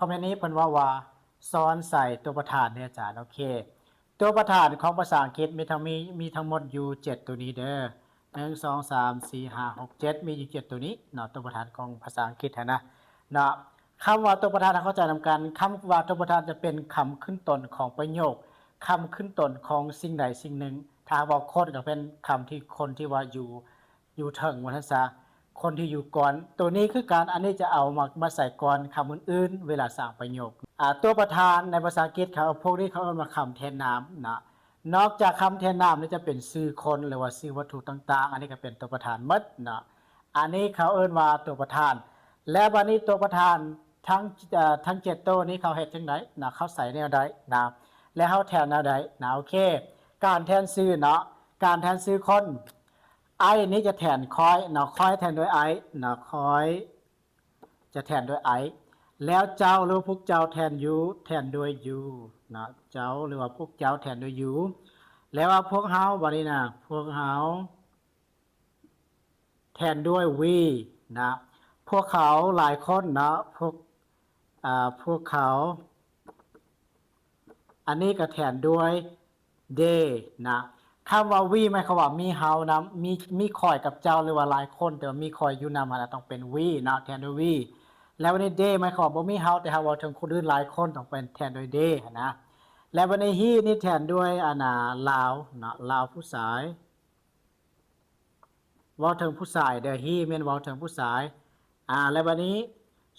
ຄອມເມັນນີ້ເພິ່ນເວົ້າວ່າ ສອນໃສ່ຕົວປະທານເດ້ອາຈານ. ໂອເຄ ຕົວປະທານຂອງພາສາອັງກິດມີທັງ ມີ ມີທັງໝົດຢູ່ເຈັດຕົວນີ້ເດີ ໜຶ່ງ ສອງ ສາມ ສີ່ ຫ້າ ຫົກ ເຈັດ ມີຢູ່ເຈັດຕົວນີ້ເນາະ ຕົວປະທານຂອງພາສາອັງກິດຫັ້ນນະເນາະ. ຄຳວ່າຕົວປະທານ ເຮົາເຂົ້າໃຈນຳກັນ ຄຳວ່າຕົວປະທານຈະເປັນຄຳຂຶ້ນຕົ້ນຂອງປະໂຫຍກ ຄຳຂຶ້ນຕົ້ນຂອງສິ່ງໃດສິ່ງໜຶ່ງ. ຖ້າເວົ້າຄົນກໍເປັນຄຳທີ່ຄົນທີ່ວ່າຢູ່ ຢູ່ເທິງວ່າຊັ້ນຊະ ຄົນທີ່ຢູ່ກ່ອນ. ໂຕນີ້ຄືກັນ ອັນນີ້ຈະເອົາມາ ມາໃສ່ກ່ອນຄຳອື່ນໆ ເວລາສ້າງປະໂຫຍກ. ອາ ຕົວປະທານໃນພາສາອັງກິດເຂົາ ພວກນີ້ເຂົາເອີ້ນວ່າຄຳແທນນາມເນາະ. ນອກຈາກຄຳແທນນາມນີ້ຈະເປັນຊື່ຄົນ ຫຼືວ່າຊື່ວັດຖຸຕ່າງໆ ອັນນີ້ກໍເປັນຕົວປະທານໝົດເນາະ. ອັນນີ້ເຂົາເອີ້ນວ່າຕົວປະທານ. ແລ້ວບາດນີ້ຕົວປະທານທັງ ເອີ ທັງເຈັດໂຕນີ້ເຂົາເຮັດຈັ່ງໃດນະ ເຂົາໃສ່ແນວໃດນະ ແລ້ວເຮົາແທນແນວໃດນະ. ໂອເຄ ການແທນຊື່ເນາະ ການແທນຊື່ຄົນ I ນີ້ຈະແທນຂ້ອຍເນາະ ຂ້ອຍແທນດ້ວຍ I ເນາະ ຂ້ອຍຈະແທນດ້ວຍ I ແລ້ວເຈົ້າ ຫຼືພວກເຈົ້າແທນ you ແທນດ້ວຍ you ເນາະ ເຈົ້າ ຫຼືວ່າພວກເຈົ້າແທນດ້ວຍ you ແລ້ວວ່າພວກເຮົາ ບາດນີ້ນະ ພວກເຮົາແທນດ້ວຍ we ນະ ພວກເຂົາຫຼາຍຄົນເນາະ ພວກ ອາ ພວກເຂົາ ອັນນີ້ກໍແທນດ້ວຍ they ນະ. ຄຳວ່າ we ໝາຍຄວາມວ່າມີເຮົານຳ ມີ ມີຂ້ອຍກັບເຈົ້າ ຫຼືວ່າຫຼາຍຄົນ ແຕ່ວ່າມີຂ້ອຍຢູ່ນຳຫັ້ນນະ ຕ້ອງເປັນ we ເນາະ ແທນດ້ວຍ we. ແລ້ວບາດນີ້ they ໝາຍຄວາມວ່າບໍ່ມີເຮົາ ແຕ່ເຮົາເວົ້າເຖິງຄົນອື່ນຫຼາຍຄົນ ຕ້ອງເປັນແທນດ້ວຍ they ຫັ້ນນະ. ແລ້ວບາດນີ້ he ນີ້ແທນດ້ວຍ ອັນນ່າ ລາວເນາະ ລາວຜູ້ຊາຍ ເວົ້າເຖິງຜູ້ຊາຍເດີ he ແມ່ນເວົ້າເຖິງຜູ້ຊາຍ. ອາ ແລ້ວບາດນີ້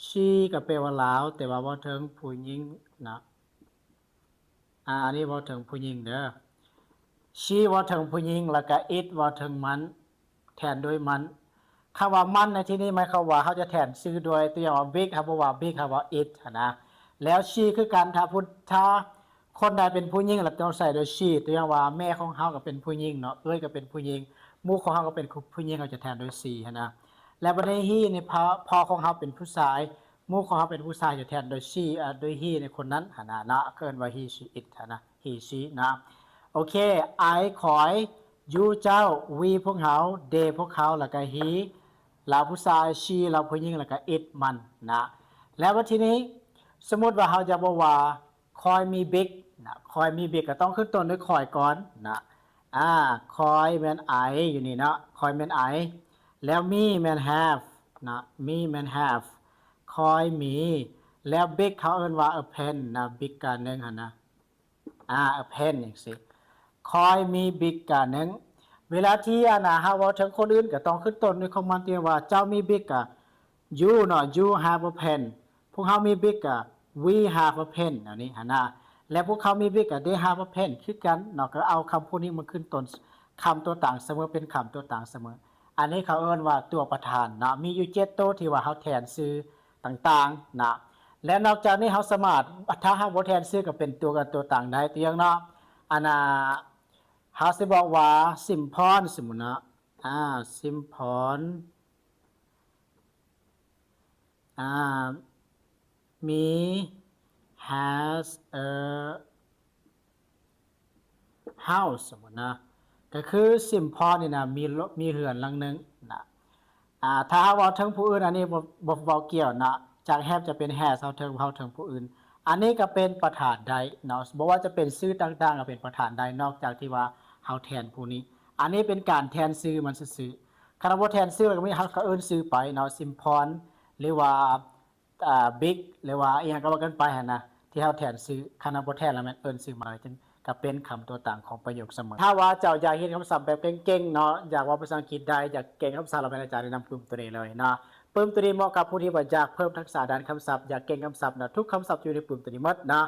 she ກໍແປວ່າລາວ ແຕ່ວ່າເວົ້າເຖິງຜູ້ຍິງນະ. ອາ ອັນນີ້ເວົ້າເຖິງຜູ້ຍິງເດີ she ເວົ້າເຖິງຜູ້ຍິງ ແລ້ວກະ it ເວົ້າເຖິງມັນ ແທນດ້ວຍມັນ. ຄຳວ່າມັນໃນທີ່ນີ້ໝາຍຄວາມວ່າເຮົາຈະແທນຊື່ດ້ວຍ ຕົວຢ່າງວ່າ big ເຮົາບໍ່ວ່າ big ເຮົາເວົ້າ it ຫັ້ນນະ. ແລ້ວ she ຄືກັນ ຖ້າຜູ້ ຖ້າຄົນໃດເປັນຜູ້ຍິງ ລະຕ້ອງໃຊ້ດ້ວຍ she ຕົວຢ່າງວ່າແມ່ຂອງເຮົາກໍເປັນຜູ້ຍິງເນາະ ເອື້ອຍກໍເປັນຜູ້ຍິງ ໝູ່ຂອງເຮົາກໍເປັນຜູ້ຍິງ ເຮົາຈະແທນດ້ວຍ she ຫັ້ນນະ. ແລ້ວບັດນີ້ he ນີ້ ພໍ່ ພໍ່ຂອງເຮົາເປັນຜູ້ຊາຍ ໝູ່ຂອງເຮົາເປັນຜູ້ຊາຍ ຈະແທນດ້ວຍ she ອາ ດ້ວຍ he ໃນຄົນນັ້ນຫັ້ນນະເນາະ ເອີ້ນວ່າ he she it ຫັ້ນນະ he she ເນາະ. ໂອເຄ I ຂ້ອຍ you ເຈົ້າ we ພວກເຮົາ they ພວກເຂົາ ແລ້ວກະ he ລາວຜູ້ຊາຍ she ລາວຜູ້ຍິງ ແລ້ວກະ it ມັນນະ. ແລ້ວບັດທີນີ້ ສົມມຸດວ່າເຮົາຢາກບອກວ່າ ຂ້ອຍມີ big ນະ ຂ້ອຍມີ big ກໍຕ້ອງຂຶ້ນຕົ້ນດ້ວຍຂ້ອຍກ່ອນນະ. ອາ ຂ້ອຍແມ່ນ I ຢູ່ນີ້ເນາະ ຂ້ອຍແມ່ນ I ແລ້ວ me ແມ່ນ have ນະ me ແມ່ນ have ຂ້ອຍມີ. ແລ້ວ big ເຂົາເອີ້ນວ່າ a pen ນະ big ກາໜຶ່ງຫັ້ນນະ ອາ a pen ຈັ່ງຊີ້. ຂ້ອຍມີ big ກາໜຶ່ງ. ເວລາທີ່ ອັນນ່າ ເຮົາເວົ້າເຖິງຄົນອື່ນ ກໍຕ້ອງຂຶ້ນຕົ້ນດ້ວຍຂອງມັນ ທີ່ວ່າເຈົ້າມີ big ກະ you ເນາະ you have a pen ພວກເຮົາມີ big ກະ we have a pen ອັນນີ້ຫັ້ນນະ. ແລະ ພວກເຂົາມີ big ກະ they have a pen ຄືກັນເນາະ ກໍເອົາຄຳພວກນີ້ມາຂຶ້ນຕົ້ນຄຳຕົວຕາງສະເໝີ ເປັນຄຳຕົວຕາງສະເໝີ. ອັນນີ້ເຂົາເອີ້ນວ່າຕົວປະທານເນາະ ມີຢູ່ເຈັດໂຕທີ່ວ່າເຮົາແທນຊື່ຕ່າງໆນະ. ແລະ ນອກຈາກນີ້ເຮົາສາມາດ ຖ້າເຮົາບໍ່ແທນຊື່ກໍເປັນຕົວ ຕົວຕາງໄດ້ ຕົວຢ່າງເນາະ ອັນນ່າ ເຮົາຊິບອກວ່າ Simpon ສົມມຸດເນາະ ອາ Simpon ອາ me has a house ສົມມຸດນະ ກໍຄື Simpon ນີ້ນະ ມີ ມີເຮືອນຫຼັງໜຶ່ງນະ. ອາ ຖ້າເຮົາເວົ້າເຖິງຜູ້ອື່ນ ອັນນີ້ບໍ່ ບໍ່ເວົ້າກ່ຽວນະ ຈາກ have ຈະເປັນ has ເຮົາເຖິງ ເວົ້າເຖິງຜູ້ອື່ນ. ອັນນີ້ກໍເປັນປະທານໄດ້ເນາະ ບໍ່ວ່າຈະເປັນຊື່ຕ່າງໆ ກໍເປັນປະທານໄດ້ ນອກຈາກທີ່ວ່າເຮົາແທນຜູ້ນີ້. ອັນນີ້ເປັນການແທນຊື່ມັນຊື່ໆ. ຄັນເຮົາບໍ່ແທນຊື່ ກໍມີ ເຮົາກໍເອີ້ນຊື່ໄປເນາະ Simpon ຫຼືວ່າ ອ່າ Big ຫຼືວ່າອີ່ຫຍັງກໍວ່າກັນໄປຫັ້ນນະ ທີ່ເຮົາແທນຊື່. ຄັນເຮົາບໍ່ແທນລະແມ່ນເອີ້ນຊື່ມາເລີຍ ຈຶ່ງກໍເປັນຄຳຕົວຕາງຂອງປະໂຫຍກສະເໝີ. ຖ້າວ່າເຈົ້າຢາກຮຽນຄຳສັບແບບເກັ່ງໆເນາະ ຢາກເວົ້າພາສາອັງກິດໄດ້ ຢາກເກັ່ງຄຳສັບລະແມ່ນ ອາຈານແນະນຳປຶ້ມໂຕນີ້ເລີຍເນາະ. ປຶ້ມໂຕນີ້ເໝາະກັບຜູ້ທີ່ວ່າຢາກເພີ່ມທັກສະດ້ານຄຳສັບ ຢາກເກັ່ງຄຳສັບເນາະ. ທຸກຄຳສັບຢູ່ໃນປຶ້ມໂຕນີ້ໝົດເນາະ.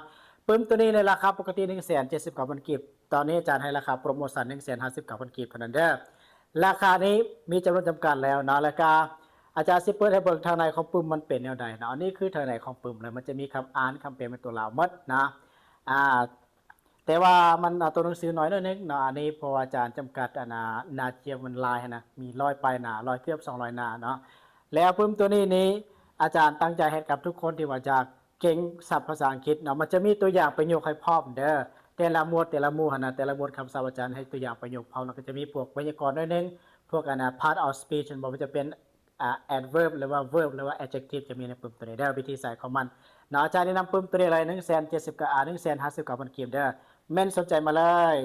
ປຶ້ມໂຕນີ້ໃນລາຄາປົກກະຕິ ໜຶ່ງແສນເຈັດສິບເກົ້າພັນກີບ ຕອນນີ້ອາຈານໃຫ້ລາຄາໂປຣໂມຊັນ ໜຶ່ງແສນຫ້າສິບເກົ້າພັນກີບເທົ່ານັ້ນເດີ. ລາຄານີ້ມີຈຳນວນຈຳກັດແລ້ວເນາະ ແລ້ວກະອາຈານຊິເປີດໃຫ້ເບິ່ງທາງໃນຂອງປຶ້ມມັນເປັນແນວໃດເນາະ. ອັນນີ້ຄືທາງໃນຂອງປຶ້ມເລີຍ ມັນຈະມີຄຳອ່ານ ຄຳແປເປັນຕົວລາວໝົດນະ. ອາ ແຕ່ວ່າມັນ ອາ ຕົວໜັງສືໜ້ອຍໜ້ອຍໜຶ່ງເນາະ ອັນນີ້ເພາະວ່າອາຈານຈຳກັດ ອັນນ່າ ໜ້າຈຽມມັນຫຼາຍຫັ້ນນະ ມີຮ້ອຍປາຍໜ້າ ຮ້ອຍ ເກືອບສອງຮ້ອຍໜ້າເນາະ. ແລ້ວປຶ້ມຕົວນີ້ນີ້ ອາຈານຕັ້ງໃຈເຮັດກັບທຸກຄົນທີ່ວ່າຢາກເກັ່ງສັບພາສາອັງກິດເນາະ. ມັນຈະມີຕົວຢ່າງປະໂຫຍກໃຫ້ພ້ອມເດີ ແຕ່ລະໝວດ ແຕ່ລະໝູ່ຫັ້ນນະ ແຕ່ລະໝວດຄຳສັບ ອາຈານໃຫ້ຕົວຢ່າງປະໂຫຍກພ້ອມ ແລ້ວກໍຈະມີພວກໄວຍາກອນໜ້ອຍໜຶ່ງ ພວກ ອັນນ່າ part of speech ບໍ່ວ່າຈະເປັນ ອາ adverb ຫຼືວ່າ verb ຫຼືວ່າ adjective ຈະມີໃນປຶ້ມຕົວນີ້ເດີ ວິທີໃຊ້ຂອງມັນ. ເນາະ ອາຈານແນະນຳປຶ້ມໂຕນີ້ເລີຍ ໜຶ່ງແສນເຈັດສິບເກົ້າ ອາ ໜຶ່ງແສນຫ້າສິບເກົ້າພັນກີບເດີ ແມ່ນສົນໃຈມາເລີຍ.